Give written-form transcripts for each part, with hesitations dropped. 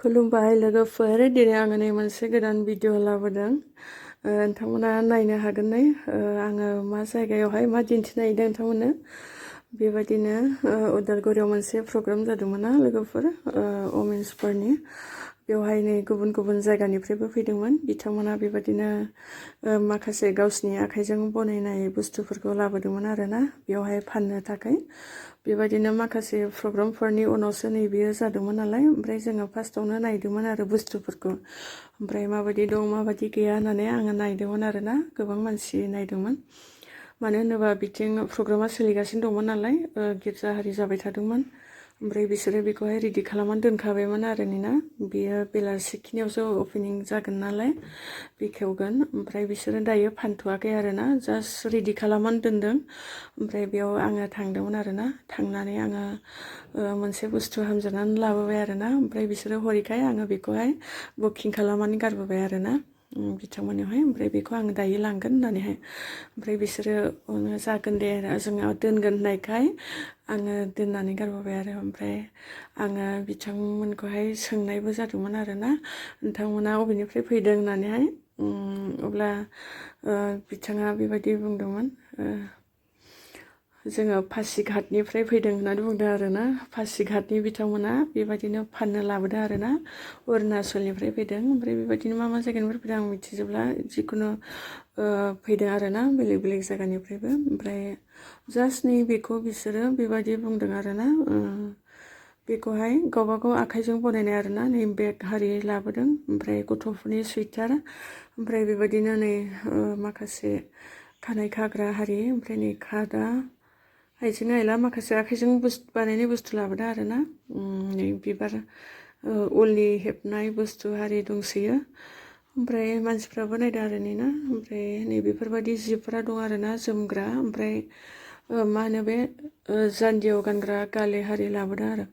खुलुमबाय लोगोफोर दिनै आङो नै मोनसे गोदान भिडिअ लाबोदों नोंथांमोना नायनो हागोन नै आङो मा जायगायावहाय मा दिन्थिनो नागिरदों नोंथांमोननो बेबायदिनो उदालगुरियाव मोनसे प्रग्राम जादोंमोन ना लोगोफोर वमेन्सफोरनि बेवहाय नै गुबुन गुबुन जायगानिफ्रायबो फैदोंमोन बिथांमोना बेबायदिनो माखासे गावसिनि आखाइजों बनायनाय बुस्थुफोरखौ लाबोदोंमोन आरोना बेवहाय फाननो थाखाय बेबायदिनो माखासे प्रग्रामफोरनि उनावसो नै बेयो जादोंमोन नालाय ओमफ्राय जोङो फार्स्टआवनो नायदोंमोन आरो बुस्थुफोरखौ ओमफ्राय माबायदि दं माबायदि गैया होननानै आङो नायदोंमोन आरोना गोबां मानसि नायदोंमोन मानो होनोबा बिथिं प्रग्रामा सोलिगासिनो दंमोन नालाय गिर्जा हारि जाबाय थादोंमोन ओमफ्राय बिसोरो बेखौहाय रेडि खालामनानै दोनखाबायमोन आरो ना बेयो बेलासिखिनियावसो अपेनिं जागोन नालाय बेखेवगोन ओमफ्राय बिसोरो दायो फानथ'वाखै आरोना जास्ट रेडि खालामनानै दोनदों ओमफ्राय बेयाव आङो थांदोंमोन आरोना थांनानै आङो मोनसे बुस्थु हामजानानै लाबोबाय आरोना ओमफ्राय बिसोरो हरैखाय आङो बेखौहाय बुकिं खालामनानै गारबोबाय आरोना बिथांमोननियावहाय ओमफ्राय बेखौ आङो दायो लांगोन होननानैहाय ओमफ्राय बिसोरो जागोन दे जोङो दोनगोन होननायखाय आङो दोननानै गारबोबाय आरो ओमफ्राय आङो बिथांमोनखौहाय सोंनायबो जादोंमोन आरोना नोंथांमोना बबेनिफ्राय फैदों होननानैहाय अब्ला बिथाङा बेबायदि बुंदोंमोन जोङो पासिघाटनिफ्राय फैदों होननानै बुंदों आरोना पासिघाटनि बिथांमोना बेबायदिनो फाननो लाबोदों आरोना अरुणाचलनिफ्राय फैदों ओमफ्राय बेबायदिनो मा जायगानिफ्राय फैदों आं मिथिजोबला जिखुनु फैदों आरोना बेलेग बेलेग जायगानिफ्रायबो ओमफ्राय जास्ट नै बेखौ बिसोरो बेबायदि बुंदों आरोना बेखौहाय गावबागाव आखाइजों बनायनाय आरोना नै बेग हारि लाबोदों ओमफ्राय गथ'फोरनि सुइटार ओमफ्राय बेबायदिनो नै माखासे खानाय खाग्रा हारि ओमफ्राय नै खादा आइजें आइला माखासे आखाइजों बानायनाय बुस्थु लाबोदों आरोना नै बिबार उलनि हेबनाय बुस्थु हारि दंसोयो ओमफ्राय मानसिफ्राबो नायदों आरो नै ना ओमफ्राय नै बेफोरबायदि जिफोरा दं आरोना जोमग्रा ओमफ्राय मा होनो बे जान्जियाव गानग्रा गाले हारि लाबोदों आरो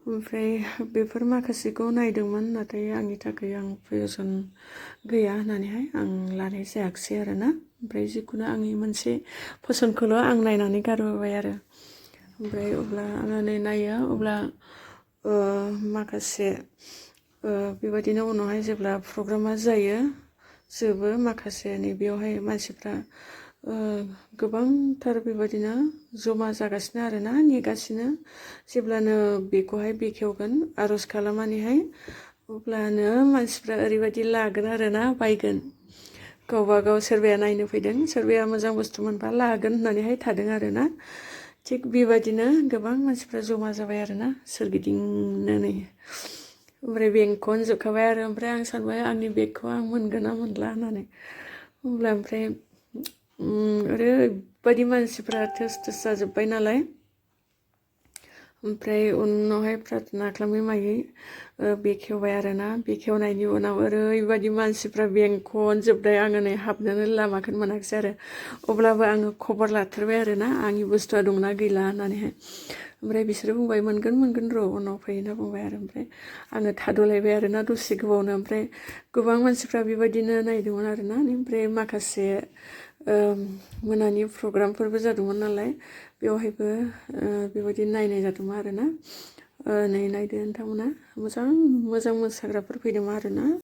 ओमफ्राय बेफोर माखासेखौ नायदोंमोन नाथाय आंनि थाखाय आं प्रयजन गैया होननानैहाय आं लानाय जायाखिसै आरोना ओमफ्राय जिखुनु आंनि मोनसे पसन्दखौल' आं नायनानै गारबोबाय आरो ओमफ्राय अब्ला आङो नै नायो अब्ला माखासे बेबायदिनो उनावहाय जेब्ला प्रग्रामा जायो जोबो माखासे नै बेयावहाय मानसिफ्रा गोबांथार बेबायदिनो जमा जागासिनो आरोना नेगासिनो जेब्लानो बेखौहाय बेखेवगोन आर'ज खालामनानैहाय अब्लानो मानसिफ्रा ओरैबायदि लागोन आरोना बायगोन गावबागाव सोरबाया नायनो फैदों सोरबाया मोजां बुस्थु मोनबा लागोन होननानैहाय थादों आरोना थिग बेबायदिनो गोबां मानसिफ्रा जमा जाबाय आरोना सोरगिदिंनो नै ओमफ्राय बेंखौनो जोबखाबाय आरो ओमफ्राय आं सानबाय आंनि बेगखौ आं मोनगोन ना मोनला होननानै अब्ला ओमफ्राय ओरैबायदि मानसिफ्रा थोस थोस जाजोब्बाय नालाय ओमफ्राय उनावहाय प्रार्थना खालामै मायै बेखेवबाय आरोना बेखेवनायनि उनाव ओरैबायदि मानसिफ्रा बेंखनजोबबाय आङो नै हाबनोनो लामाखौनो मोनाखिसै आरो अब्लाबो आङो खबर लाथारबाय आरोना आंनि बुस्थुआ दंना गैला होननानैहाय ओमफ्राय बिसोरो बुंबाय मोनगोन र' उनाव फै होनना बुंबाय आरो ओमफ्राय आङो थाद'लायबाय आरोना दसे गोबावनो ओमफ्राय गोबां मानसिफ्रा बेबायदिनो नायदोंमोन आरोना ओमफ्राय माखासे मोनानि प्रग्रामफोरबो जादोंमोन नालाय बेवहायबो बेबायदि नायनाय जादोंमोन आरोना नै नायदो नोंथांमोना मोजां मोसाग्राफोर फैदोंमोन आरोना